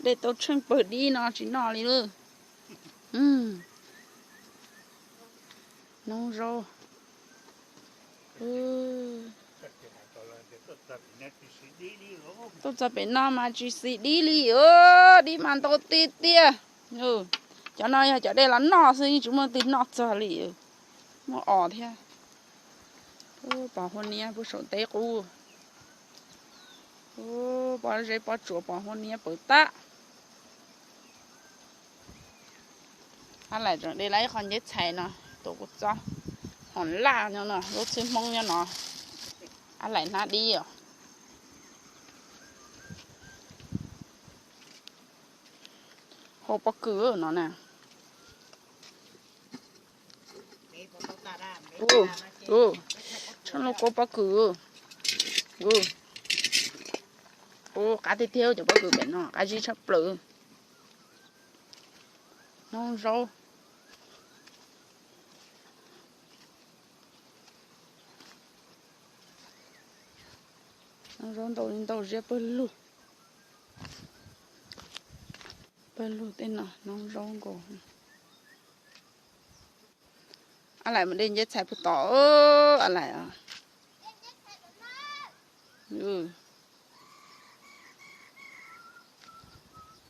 Dej tau tsheej pawg dib no tsis noj li lawm. Noob zaub. Tuaj txog pem no mas tsis xis dib li, dib mas ntau tiag tiag. Cov no yog cov dej los noj xwb, yeej tsis muaj leej twg noj txog li. Muaj os thiab. Pos hua niab puag saum teb qub. Pob zeb pob tsuas pos hua niab pawv tab. Ab Laim tseem de lawm ib qho nceb txhais no tuaj kuv txob. Hom laj nyob no, lub txwb Hmoob nyob no. Ab Laim hnab dib os. Hau pob kws no na. Tshaj lub kua pob kws. Ub, qab tiag tiag cov pob kws pem no, qab zib tshaj plaws. Noob zaub. Noob zaub ntau li ntau ziab pawg lug. Pawg lug tej no noob zaub nkaus. Ab Laim mus de nceb txhais puag tod, Ab Laim.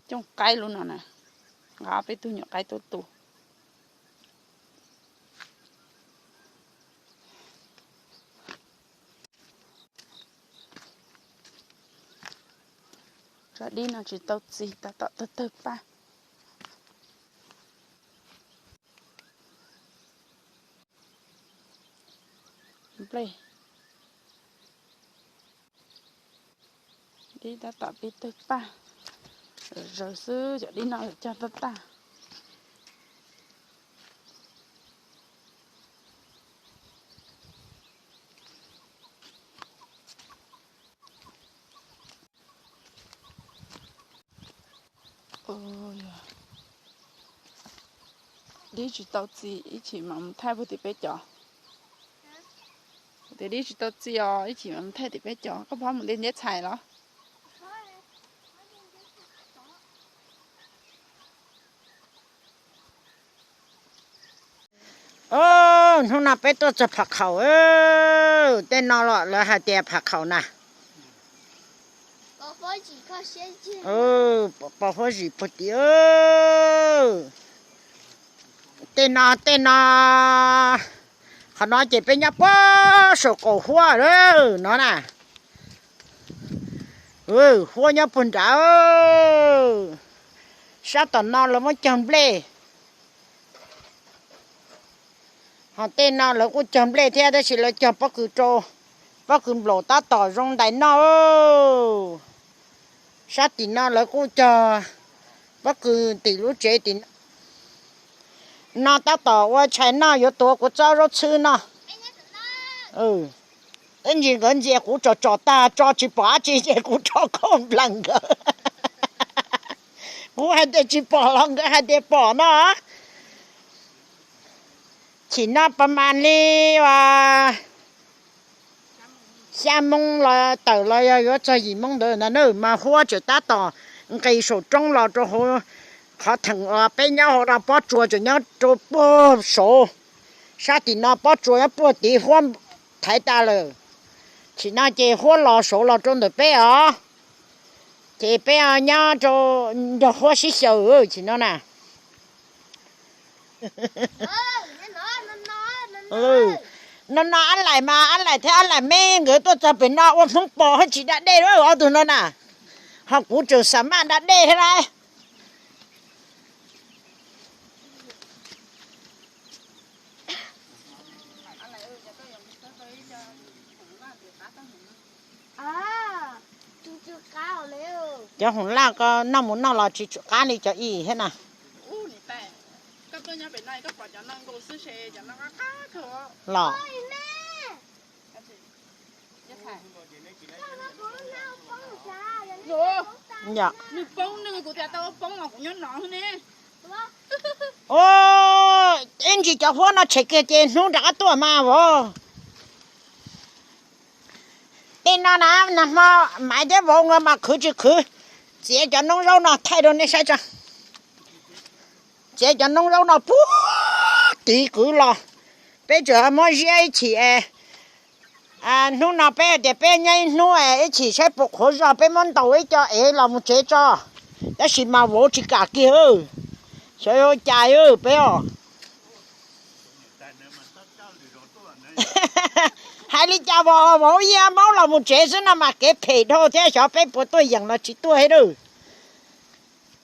Cooj qaib lub no na, nqa peb tug nyuam qaib tuaj tu. Tso dib no tsis tau txi, tab tom tawg tawg paj. Nplej. Dib tab tom pib tawg paj. Zaws xwb cov dib no yuav cog tag tag. Dib tsis tau txi ib chim mam mus thaij puag tim peb cov. Tias dib tsis tau txi os, ib chim mam mus thaij tim peb cov. Koj phob mus de nceb txhais los? Hnub no peb tuaj txog Pham Khaum. Tej no los lawv hais tias Pham Khaum na. Pos huab zim puag tim. Tej no tej no, qhov no ces peb nyob puag saum qaum huab no na. Huab nyob puag nrad. Sab tom no lawv muab cog nplej. Ho tej no lawv kuj cog nplej thiab tab sis lawv cog pob kws rau, pob kws nplaum tab tom zoo ntais noj. Sab tim no lawv kuj cog pob kws tim lub tsev tim no tab tom ua tshais noj, yuav tuav kuv tsob zaub txhwb noj. Ib ntsis nkawd ntxias kuv tsom tsom tag tso tsis pom dab tsi ces kuv rho khaub nplas nkawd. Kuv hais tias tsis pom los nkawd hais tias pom no. Chim no pas mas li xya moo los tawm los yog yuav txog yim moo ntawd ntag na, mas huab tseem tab tom nqis saum roob los rau hauv qhov theem uas peb nyob hauv no, pob tsuas tseem nyob rau puag saud. Sab tim no pob tsuas nyob puag tid, huab thaiv tas lawm. Chim no ces huab los saud los rau ntawm peb os. Ces peb nyob rau nrog huab sib xyaw chim no na. No no Ab Laim mas Ab Laim thiab Ab Laim me nkawd tuaj txog pem no ua Hmoob Pos haj tsis da dej ob tug no na. Ho kuv tseem xa maj da dej thiab lauj. Cov hoom laj ko noj mus noj los tsis tsum qab li cov ib thiab na. Los ib ntsis cov huab no tshem kiag ces hnub rov qab tuaj mas vauv. Tej no na, nag hmo Maiv thiab vauv nkawd mas khwv tsis khwv, Txiav cov noob zaub no thaij rau nej saib tso. Txiav cov noob zaub no puag tid kwv los, peb tseem muab ziab ib chim es hnub no peb hais tias peb nyob ib hnub es ib chim saib puas qhuav zog peb muab ntaus ib co ev los mus tsev tso. Tab sis mas vauv tsis kam kiag, xyov yuav ua cas peb os. Hais li cas vauv, vauv yia maub los mus tsev xwb no mas kev phem dhau thiab, xyov peb puas tuaj yeem los tsis tuaj thiab.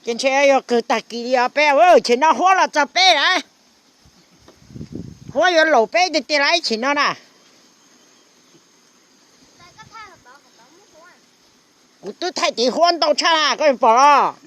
Ces ntshe yuav kawg tag kis li os peb. Chim no huab los txog peb lawm, huab yuav laum peb tiag tiag lawm ib chim no na. Kuv twb thaij tiv huab ntau tshaj na, koj pom los?